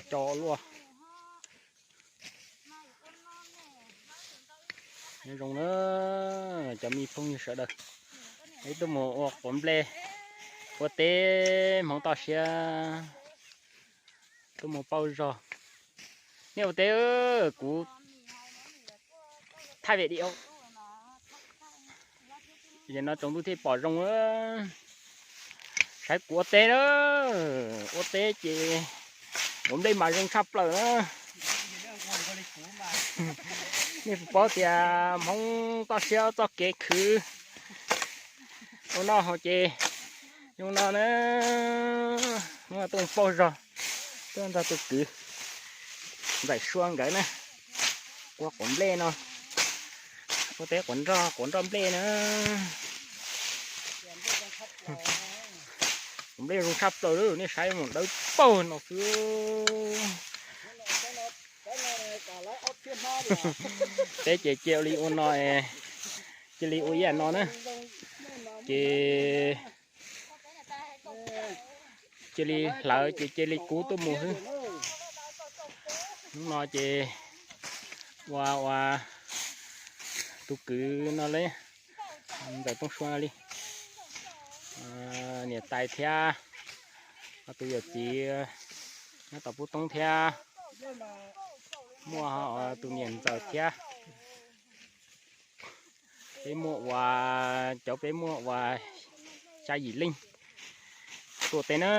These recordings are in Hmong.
Co luaj. Nyob zoo na cov me phooj ywg sawv daws, ib tug mus ua quav nplej, ua teb hmoov toj siab, tuaj mus pauj zog. Nej ua teb, kuv thaij video. Ces no tsoom ntuj thiaj pom zoo. Saib kuv ua teb na, ua teb ces quav nplej mas zoo tshaj plaws na. Nej puas paub tias hmoov toj siab txoj kev khwv ua noj haus ces zoo no na. Tuaj pauj zog, tuaj nrog tus kwv Ntxawm Sua nkawd na, ua quav nplej no, ua teb quav nroj, quav nroj nplej na. Quav nplej zoo tshaj plaws, nej saib mus dawb paug no xwb. Teb ces cia li ua no, cia li ua ib yam no na. Ces cia li hlawv ces cia li kub tuaj mus xwb. Hnub no ces ua ua tus kwv no li, Ntxawm Tooj Sua li, niam tais thiab, tus yawm txiv nyob tom Pub Toob thiab, muaj tus niam ntxawm thiab. Peb muaj ua, cov peb muaj ua xya yim leej tuaj teb na.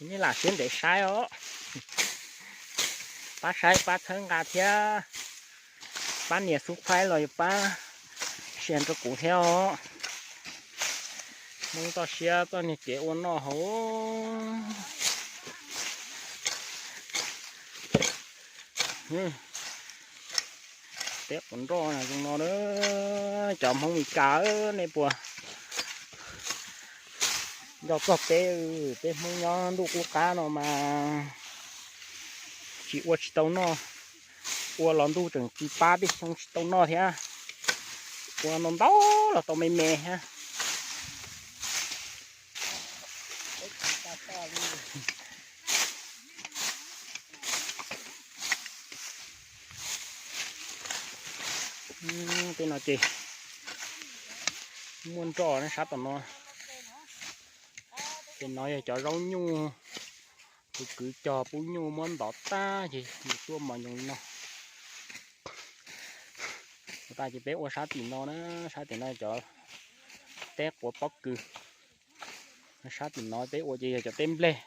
Nej lam siab ntev saib os, pab saib pab txhawb nqa thiab, pab nias subscribe los yog pab share rau kuv thiab os. Hmoob toj siab txoj niag kev ua noj haus. Teb quav nroj zoo no, cov Hmoob Mes Kas, nej puas nco txog peb, peb Hmoob nyob ntuj qub qab no mas tsis ua tsis tau noj, ua los ntuj tseem tsis pab, peb xyoo tsis tau noj thiab, ua no ntau los tau me me thiab. Tej no ces muaj nroj sab tom no. Ces no yog cov zaub nyuj, tus kwv cog pub nyuj muab ntov tag ces yus tuaj mos nyoos li no. Ua tas ces peb ua sab tim no na, sab tim no cov teb quav pob kws. Sab tim no peb ua ces yog cov teb nplej.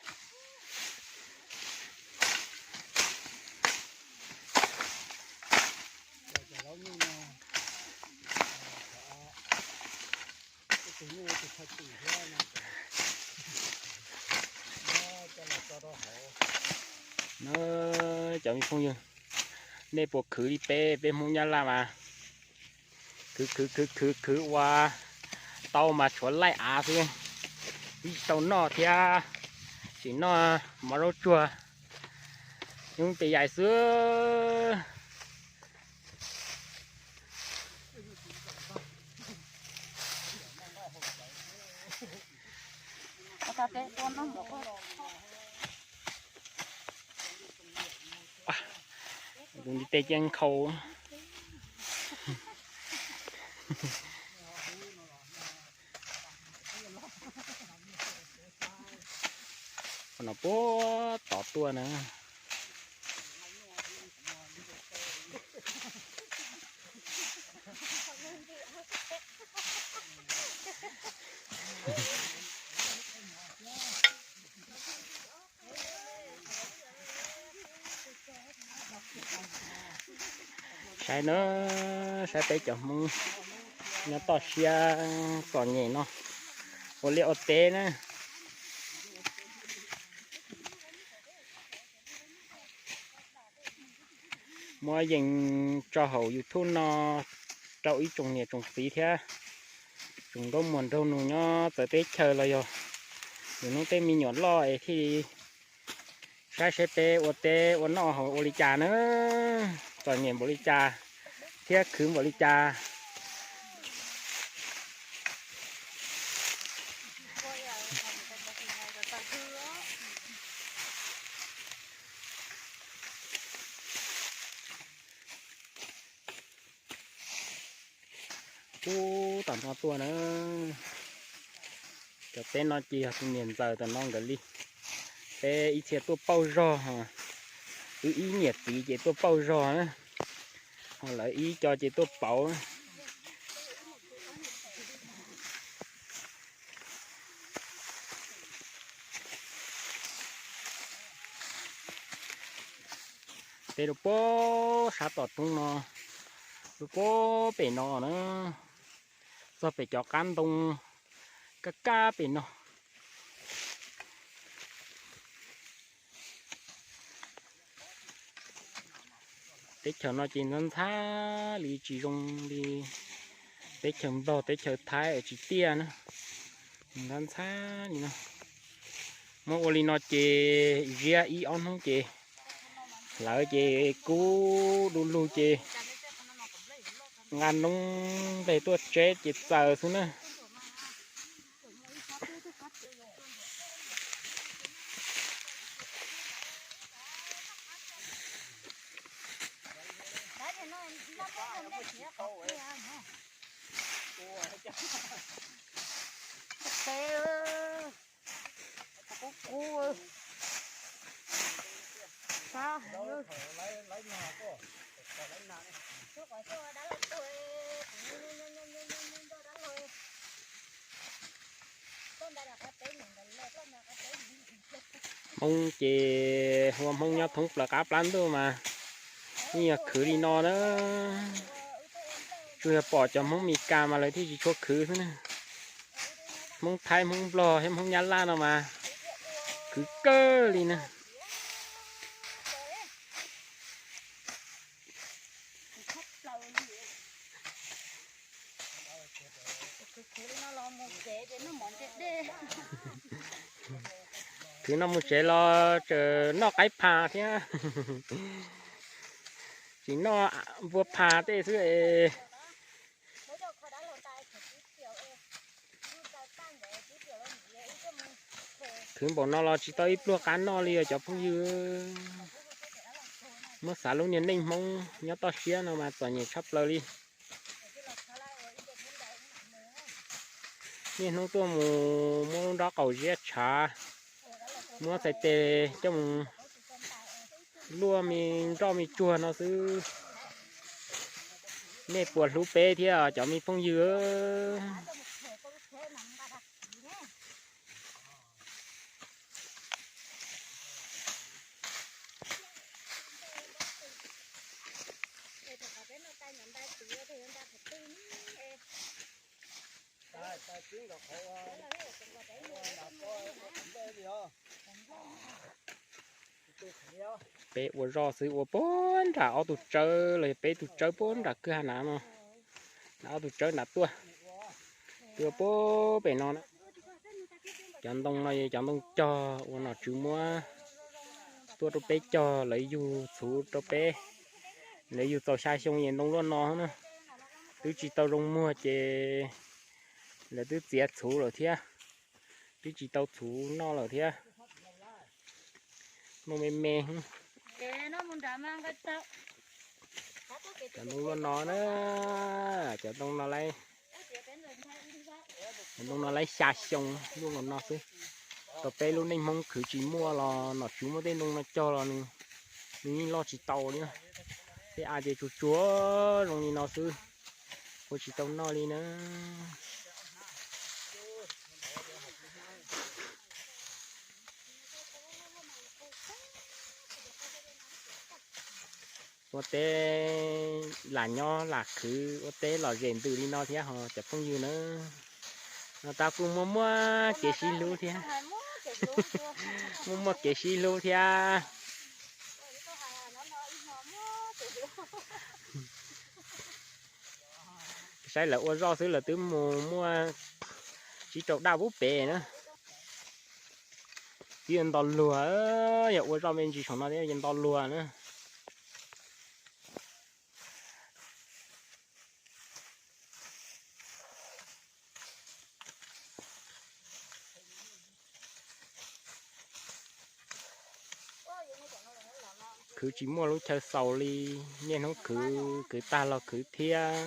Cov me phooj ywg, nej puas khwv li peb, peb Hmoob Nyab Laj mas khwv khwv khwv khwv khwv ua tau mas tshuav laij av xwb, tsis tau noj thiab, tsis noj mov zaub tsuag, nyob pes yaim xwb. Tus ntiv tes cia nkhaus. Qhov no puag tod tuaj na. Saib na, saib peb cov Hmoob nyob toj siab txom nyem no ua liaj ua teb na. Muab yees tso hauv YouTube no rau ib tsoom niam tsoom txiv thiab tsoom nkauj muam nraug nus nyob txawv teb chaws los yog lwm hnub tej me nyuam loj es thiaj li saib seb peb ua teb ua noj haus ua li cas na. Txom nyem npaum li cas thiab khwv npaum li cas. tom no tuaj na. Cov teb no ces yog tus niam ntxawm tom no nkawd li. Peb ib txhia tuaj pauj zog, wb ib niam txiv ces tuaj pauj zog na, ho lawv ib co ces tuaj pauv. Teb rau puag sab tom roob no, rau puag pem no na, txog pem cov qab ntoo kab kab pem no. Teb chaws no ces ntxhab ntxhab li tsis zoo li teb chaws Nplog teb chaws Thaib tsis tiaj na, ntxhab ntxhab li no. Muab ua li no ces ziab ib ob hnub ces hlawv ces kub du lug ces nqa noob nplej tuaj tseb ces txaws xwb na. Hmoob ces ua Hmoob nyob thoob plaws qab plab ntuj mas yeej yog khwv li no na. Tsuas yog pom cov Hmoob Mes Kas mas lawv thiaj tsis tshua khwv xwb na. Hmoob Thaib, Hmoob Nplog thiab Hmoob Nyab Laj no mas khwv kawg li na. Khwv no mus tsev los tseem noj qaib phas thiab, tsis noj npua phas tej xwb es. Khwv npaum no los tsis tau ib pluag qab noj li os cov phooj ywg. Muab xav lub niag neej Hmoob nyob toj siab no mas txom nyem tshaj plaws li. Niaj hnub tuaj mus muab lub nrob qaum ziab tshav, muab txhais tes coj mus luaj me nroj me tsuag no xwb. Nej puas hlub peb thiab cov me phooj ywg? Peb ua zoj xwb ua puag nram ob tug tsawb los yog peb tug tsawb puag nram kwj ha na no, nram ob tug tsawb nram tuaj, tuaj puag pem no na. Cov ntoo no yog cov ntoo cog uas nom tswv muab tuaj rau peb cog, lawv yug txhuv rau peb. Lawv yug txaus xya xyoo es ntoo luaj no na, twb tsis tau zoo muag ces lawv twb txiav txhuv lawm thiab, twb tsis tau txhuv noj lawm thiab. Ntoo me me. Cov ntoo luaj no na, cov ntoo no, cov ntoo no laib xya xyoo luaj no xwb. Rau peb lub neej Hmoob khwv tsis muaj los nom tswv muab tej ntoo no cog los nws, nws yeej loj tsis tau li. Tej av ces tsuag tsuag zoo li no xwb, ua tsis tau noj li na. Ua teb lam nyob lam khwv ua teb lom zem ntws li no thiab ho cov phooj ywg na. No tab kuj muaj muaj kev sib hlub thiab, muaj muaj kev sib hlub thiab. Saib lawv ua zoj xwb lawv twb mus muaj tsib rau daj pub pem na. Twb yuav nto luag, yog ua zoj me ntsis saum no thiab yuav nto luag na. Khwv tsis muaj lub chaw xaus li, niaj hnub khwv, khwv tag los khwv thiab.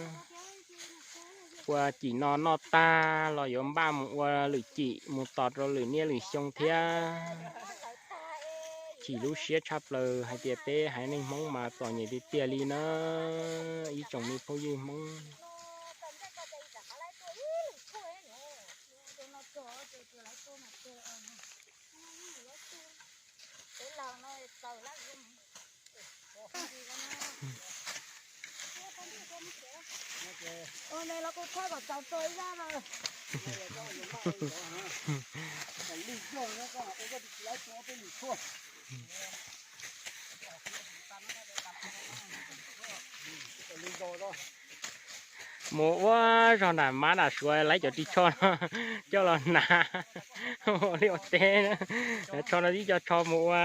Ua cim no noj tag los yuav npaj mus ua lwm cim mus tos rau lwm niaj lwm xyoo thiab. Chim lub siab tshaj plaws hais tias peb haiv neeg Hmoob mas txom nyem tiag tiag li na, ib tsoom me phooj ywg Hmoob. Mus ua zog nram mab nram suav lawv cov ris tsho no coj los hnav li ua teb. Cov tsho no tib co tsho mus ua,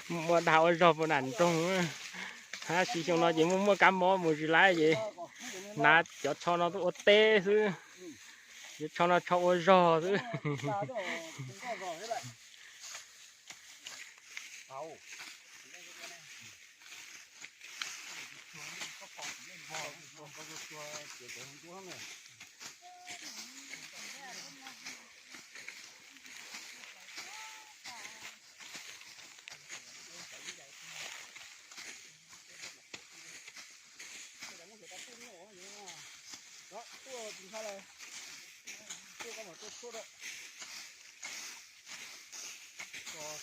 mus ua dag ua zog puag nram nroog. Tab sis xyoo no ces muaj muaj kab mob mus tsis laib ces hnav cov tsho no tuaj ua teb xwb. Cov tsho no tsho ua zog xwb.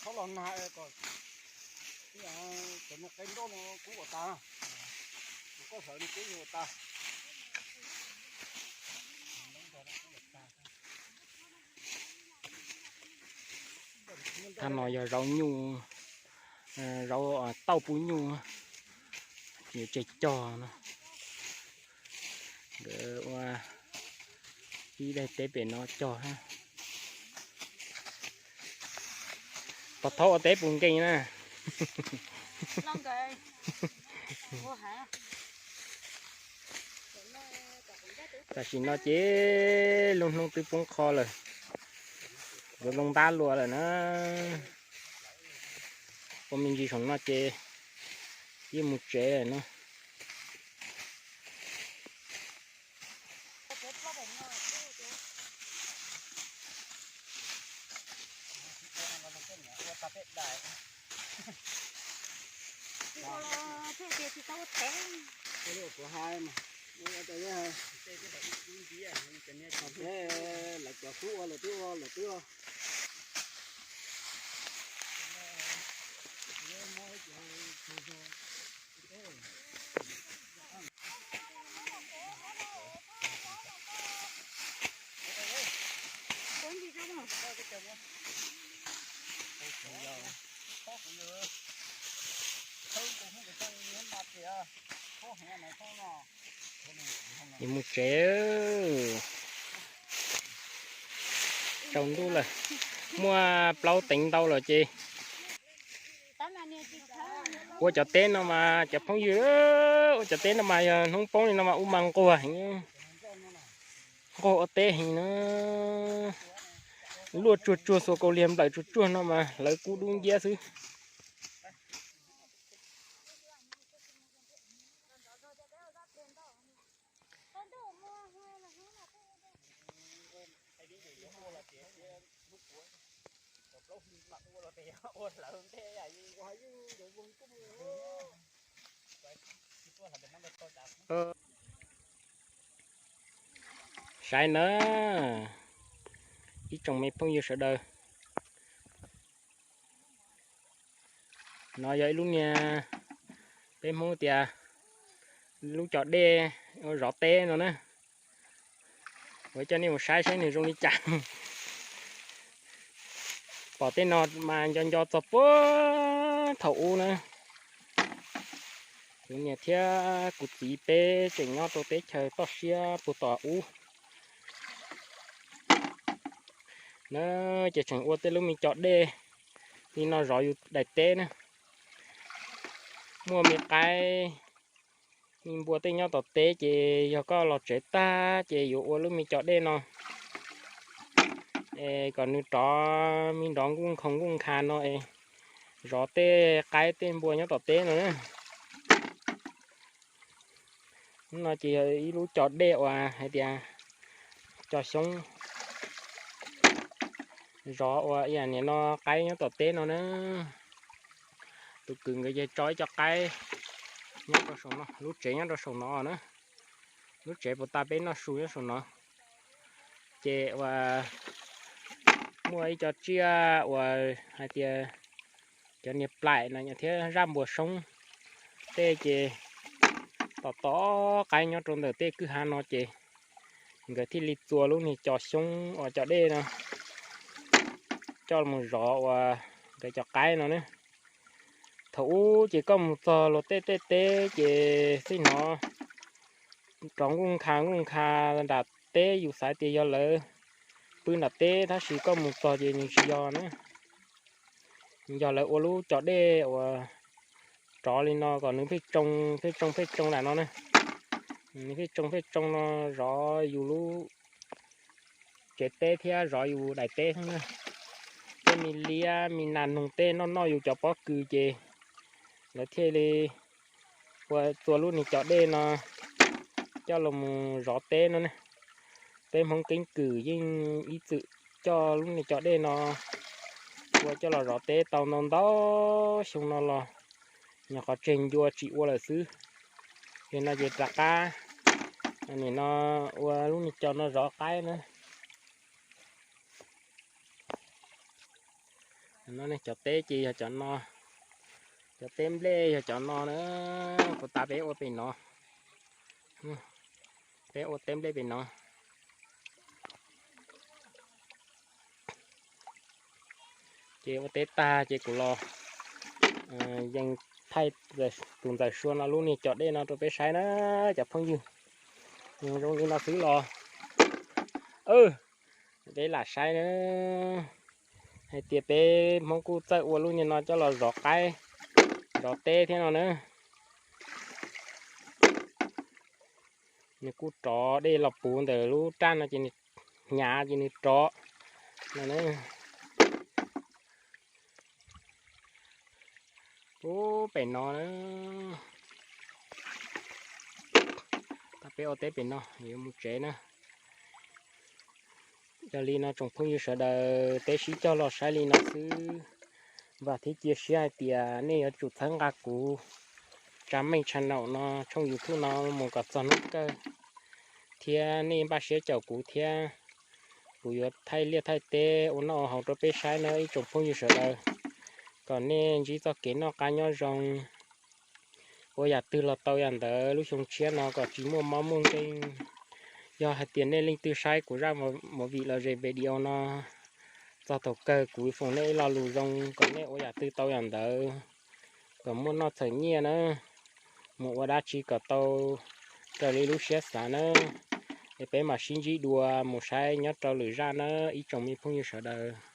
Txhob los nag kom cov niag qe nroj no kub kom tas, koj sawv no kub ua tas. Thaj no yog zaub nyuj, zaub tauj pub nyuj, yuav tseg cog no. Nkawd ua ib daim teb pem no cog. Pog thaub ua teb puas nkees na? Tam sim no ces lub hnub twb poob qho lawm, yuav zoo ntab luas lawm na. Ua me ntsis saum no ces yeej mus tsev lawm na. Lawv cov xub ua lawm twb ua lawm twb. Yuav mus tsev. Tsaus ntuj lawm, muaj plaub teev ntau lawm ces ua cov teb no mas cov phooj ywg, ua cov teb no mas yog hnub poob li no mas ua mas nquag heev, nquag ua teb heev na. Luaj tsuag tsuag xuas kaus liag nplawm tsuag tsuag no mas lawv kub dub nciab xwb. Saib na, ib tsoom me phooj ywg sawv daws, no yog ib lub niag peb Hmoob tias lub cov dej ua zov teb no na. Kuv coj nej mus saib saib nws zoo li cas. Pom tej no mas nco nco txog puag thaum ub na. Kuv niam thiab kuv txiv peb tseem nyob rau teb chaws toj siab puag tom ub na, ces tseem ua tej lub me cov dej li no zov yus daim teb na. Muaj me qaib me npua tej nyob tom teb ces yog koj los tsev tag ces yuav ua lub me cov dej no es kom nws rov me nrov nkuj nkhaus nkuj nkhaus no es zov tej qaib tej npua nyob tom teb no na. Hnub no ces yog ib lub cov dej uas hais tias co xyoob zov ua ib yam nim no qaib nyob tom teb no na. Tus kwv nkawd ces tso ib co qaib nyob rau saum no, lub tsev nyob rau saum no na. Lub tsev puas tas peb noj su nyob saum no. Ces uas muaj ib co tsiaj uas hais tias cov niag plaim no thiab zaj npua soob tej ces tom tom qaib nyob rau ntawm tej kwj ha no ces nkawd thiaj li txua lub niag co xyoob uas co dej no coj mus zov uas nkawd cov qaib no ne. Thaum ub ces koj mus txog luag tej tej teb ces xij hnov rov nkuj nkha nkuj nkha nram teb, yus xav tias yog lawv pw nram teb tab sis koj mus txog ces nws tsis yog na. Yog lawv ua lub co dej uas rov li no kom nws pheej tsoo pheej tsoo pheej tsoo nram no na. Nws pheej tsoo pheej tsoo no zov yus lub tsev teb thiab zov yus daim teb xwb na. Tej me liab me nas noog tej noj noj yus cov pob kws ces lawv thiaj li ua txua lub niag co dej no coj los mus zov teb no ne. Peb Hmoob keeb kwm yeej ib txwm coj lub niag co dej no ua coj los zov teb tau ntau ntau xyoo no los, nyuam qhuav tseg ncua tsis ua lawm xwb. Yog no ces rov qab nim no ua lub niag co no zov qaib na. No cov teb ces yog cov no, cov teb nplej yog cov no na. Puas tas peb ua pem no, peb ua teb nplej pem no. Ces ua teb tag ces kuv los yees thaij tus ntxawm Sua no lub niag co dej no rau peb saib na cov phooj ywg. Zoo li no xwb los peb lam saib na, hais tias peb Hmoob kuj txawj ua lub niag no coj los zov qaib zov teb thiab no na. Nws kuj rov dej los puv ntawm lub raj no ces nws hnyav ces nws rov no. Ub, pem no na, peb ua teb pem no yuav mus tsev na. Yog li no tsoom phooj ywg sawv daws peb sib cog los saib li no xwb. Vam thiab cia siab hais tias nej yuav tsum txhawb nqa kuv Tsa Meej channel no, tshooj YouTube no mus kom txog hnub kawg, thiab nej npaj siab caum kuv thiab. Kuv yuav thaij liaj thaij teb ua noj ua haus rau peb saib na ib tsoom phooj ywg sawv daws, kom nej ntsib txoj kev noj qab nyob zoo, ua yam twg los tau yam ntawd lub xyoo tshiab no kom tsis muaj mob muaj nkeeg. Yog hais tias nej leej twg saib kuv zaj movie los ze video no txog thaum kawg kuv foom nej ib lo lus zoo kom nej ua yam twg tau yam ntawd, kom muaj noj txhawm nyiaj na, mus ua dab tsi kom tau raws li lub siab xav na. Es peb mam sib ntsib dua mus saib nyob rau lwm zaj na ib tsoom me phooj ywg sawv daws.